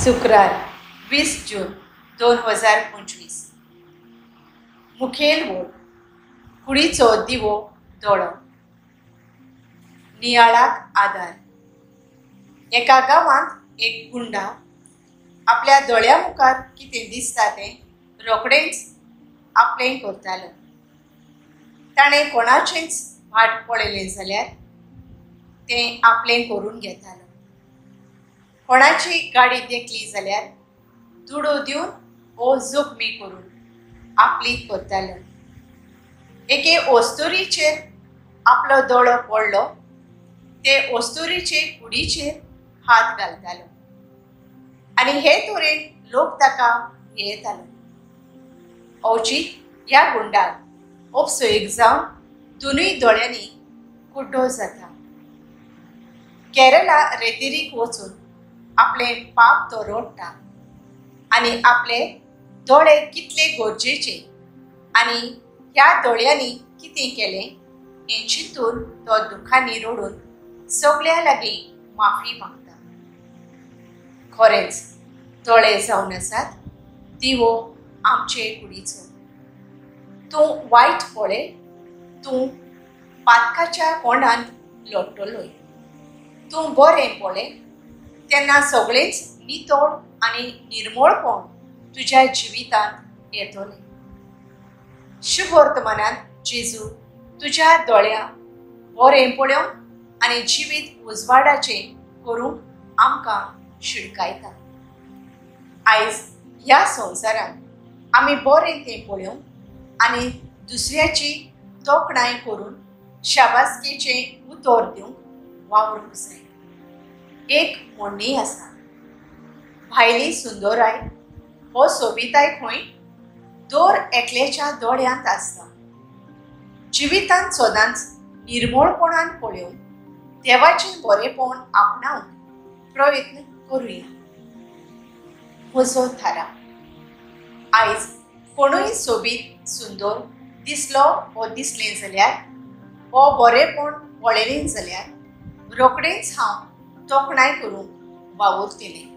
शुक्रार 20 जून 2025. मुखेल वोट कुडीचो दिवो दोळो. नियाळाक आदार. एका गांवांत एक गुंडा आपल्या दोळ्या मुखार कितें दिसता तें रोखडेंच आपलें करतालो. ताणें कोणाचेंच भाट पळयलें जाल्यार तें आपलें करून घेतालो. कोणाची गाडी देखली जाल्यार दुडू दिवन वो जोखमी करून आपली करतालो. एके ओस्तुरीचेर आपलो दोळो पडलो ते ओस्तुरीचे कुडीचेर हात घालतालो आनी हे तरेन लोक ताका भियेतालो. अवचीत ह्या गुंडाक उपसोयीक जावन दोनूय दोळ्यांनी कुड्डो जाता. केरला रेतिरीक वचून आपले पाप तो रोडटा आनी आपले दोळे कितले गरजेचे आनी ह्या दोळ्यांनी कितें केलें हें चिंतून तो दुखांनी रडून सगळ्या लागीं माफी मागता. खरेंच दोळे जावन आसात दिवो आमचे कुडीचो. तूं वायट पळय, तूं पातकाच्या कोणांत लोट्टलोय. तूं बरें पळय तेन्ना सगळेंच नितळ आनी निर्मळपण तुज्या जिवितांत येतलें. शुभवर्तमानांत जेजू तुज्या दोळ्या बरें पळोवंक आनी जिवीत उजवाडाचें करूंक आमकां शिडकायता. आयज ह्या संवसारांत आमी बरें तें पळोवंक आनी दुसऱ्याची तोखणाय करून शाबासकेचें उतर दिवंक वावरूंक जाय. एक म्हणणी आसा, भायली सुंदराय हो सोबिताय खंय दर एकल्याच्या दोळ्यांत आसता. जिवितांत सदांच निर्मळपणान पळोवन देवाचें बरेपण आपणावंक प्रयत्न करुया. म्हजो थाराव. आयज कोणूय सोबीत सुंदर दिसलो वो दिसलें जाल्यार वो बरेपण पळयलें जाल्यार रोखडेंच हांव तोखणाय करूंक वावुरतलें.